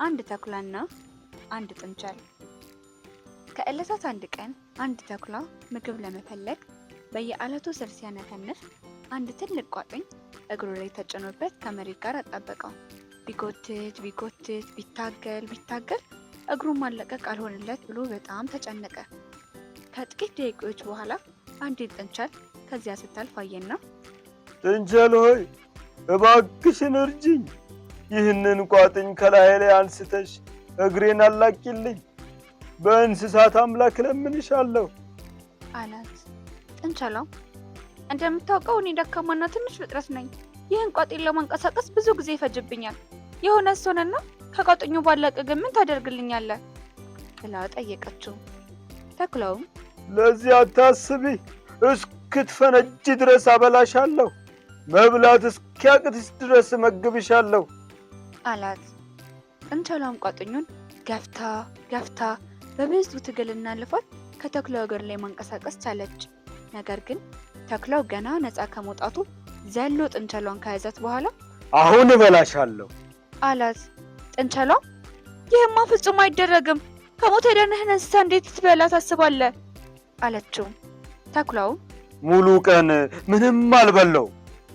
አንድ ተኩላና አንድ ጥንቸል። ከዕለታት አንድ ቀን አንድ ተኩላ ምግብ ለመፈለግ በየዓለቱ ስር ሲያነፈንፍ አንድ ትልቅ ቋጥኝ እግሩ ላይ ተጭኖበት ከመሬት ጋር አጣበቀው። ቢጎትት ቢጎትት፣ ቢታገል ቢታገል እግሩን ማላቀቅ አልሆንለት ብሎ በጣም ተጨነቀ። ከጥቂት ደቂቃዎች በኋላ አንዲት ጥንቸል ከዚያ ስታልፍ አየና፣ "ጥንቸል ሆይ፣ እባክሽን እርጅኝ። ይህንን ቋጥኝ ከላዬ ላይ አንስተሽ እግሬን አላቂልኝ። በእንስሳት አምላክ እለምንሻለሁ" አላት። ጥንቸሏም፣ "እንደምታውቀው እኔ ደካማና ትንሽ ፍጥረት ነኝ። ይህን ቋጥኝ ለማንቀሳቀስ ብዙ ጊዜ ይፈጅብኛል። የሆነ ሆነና ከቋጥኙ ባላቅቅ ግን ምን ታደርግልኛለህ?" ብላ ጠየቀችው። ተኩላውም፣ "ለዚህ አታስቢ፣ እስክትፈነጂ ድረስ አበላሻለሁ። መብላት እስኪያቅትሽ ድረስ እመግብሻለሁ" አላት። ጥንቸሏም ቋጥኙን ገፍታ ገፍታ በብዙ ትግልና ልፋት ከተኩላው እግር ላይ ማንቀሳቀስ ቻለች። ነገር ግን ተኩላው ገና ነፃ ከመውጣቱ ዘሎ ጥንቸሏን ከያዛት በኋላ፣ "አሁን እበላሻለሁ" አላት። ጥንቸሏም፣ "ይህማ ፍጹም አይደረግም፣ ከሞት የዳነህን እንስሳ እንዴት ልትበላ ታስባለህ?" አለችው። ተኩላውም፣ "ሙሉ ቀን ምንም አልበላው፣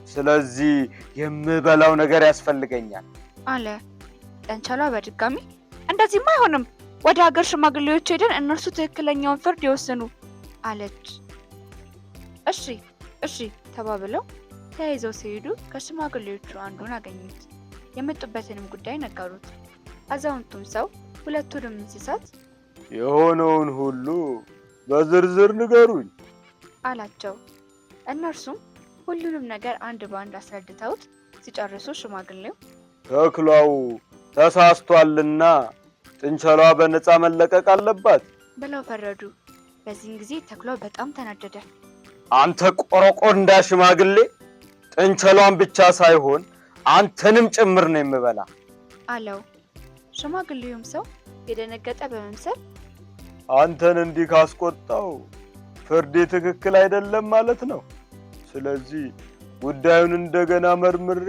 ስለዚህ የምበላው ነገር ያስፈልገኛል" አለ። ጥንቸሏ በድጋሚ፣ "እንደዚህማ አይሆንም፣ ወደ ሀገር ሽማግሌዎች ሄደን እነርሱ ትክክለኛውን ፍርድ ይወስኑ" አለች። እሺ እሺ ተባብለው ተያይዘው ሲሄዱ ከሽማግሌዎቹ አንዱን አገኙት። የመጡበትንም ጉዳይ ነገሩት። አዛውንቱም ሰው ሁለቱንም እንስሳት፣ "የሆነውን ሁሉ በዝርዝር ንገሩኝ" አላቸው። እነርሱም ሁሉንም ነገር አንድ በአንድ አስረድተውት ሲጨርሱ ሽማግሌው፣ "ተኩላው ተሳስቷልና ጥንቸሏ በነፃ መለቀቅ አለባት" ብለው ፈረዱ። በዚህን ጊዜ ተኩላው በጣም ተናደደ። "አንተ ቆረቆንዳ ሽማግሌ፣ ጥንቸሏን ብቻ ሳይሆን አንተንም ጭምር ነው የምበላ" አለው። ሽማግሌውም ሰው የደነገጠ በመምሰል፣ "አንተን እንዲህ ካስቆጣው ፍርዴ ትክክል አይደለም ማለት ነው። ስለዚህ ጉዳዩን እንደገና መርምሬ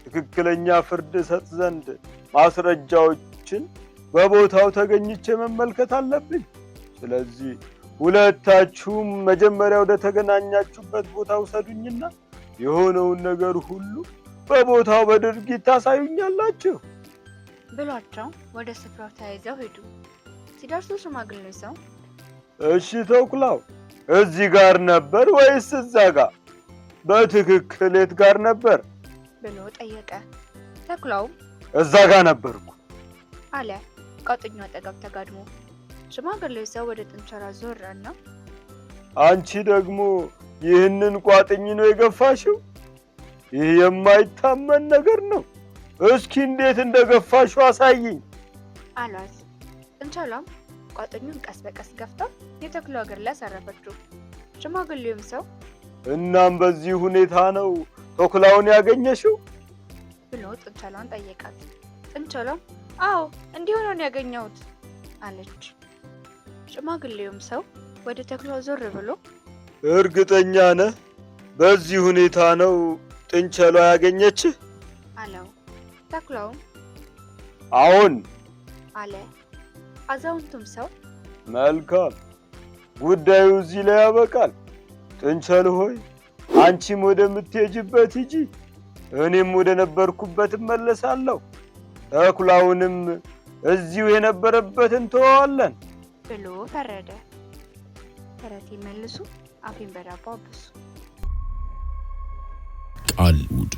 ትክክለኛ ፍርድ እሰጥ ዘንድ ማስረጃዎችን በቦታው ተገኝቼ መመልከት አለብኝ። ስለዚህ ሁለታችሁም መጀመሪያ ወደ ተገናኛችሁበት ቦታ ውሰዱኝና የሆነውን ነገር ሁሉ በቦታው በድርጊት ታሳዩኛላችሁ" ብሏቸው ወደ ስፍራው ተያይዘው ሄዱ። ሲደርሱ ሽማግሌው ሰው፣ "እሺ ተኩላው፣ እዚህ ጋር ነበር ወይስ እዛ ጋር? በትክክል የት ጋር ነበር?" ብሎ ጠየቀ። ተኩላውም፣ "እዛ ጋር ነበርኩ" አለ ቋጥኙ አጠገብ ተጋድሞ። ሽማግሌው ሰው ወደ ጥንቸሏ ዞር እና፣ "አንቺ ደግሞ ይህንን ቋጥኝ ነው የገፋሽው? ይህ የማይታመን ነገር ነው። እስኪ እንዴት እንደገፋሽው አሳይኝ" አሏት። ጥንቸሏም ቋጥኙን ቀስ በቀስ ገፍታ የተኩላው እግር ላይ አሳረፈችው። ሽማግሌውም ሰው፣ "እናም በዚህ ሁኔታ ነው ተኩላውን ያገኘሽው?" ብሎ ጥንቸሏን ጠየቃት። ጥንቸሏም፣ "አዎ፣ እንዲሁ ነው ያገኘሁት" አለች። ሽማግሌውም ሰው ወደ ተኩላው ዞር ብሎ፣ "እርግጠኛ ነህ በዚህ ሁኔታ ነው ጥንቸሏ ያገኘችህ?" አለው። ተኩላውም፣ "አዎን" አለ። አዛውንቱም ሰው፣ "መልካም፣ ጉዳዩ እዚህ ላይ ያበቃል። ጥንቸል ሆይ፣ አንቺም ወደምትሄጂበት ሂጂ፣ እኔም ወደ ነበርኩበት እመለሳለሁ። ተኩላውንም እዚሁ የነበረበት እንተወዋለን" ብሎ ፈረደ። ተረት መልሱ፣ አፌን በዳቦ አብሱ። ቃል ውድ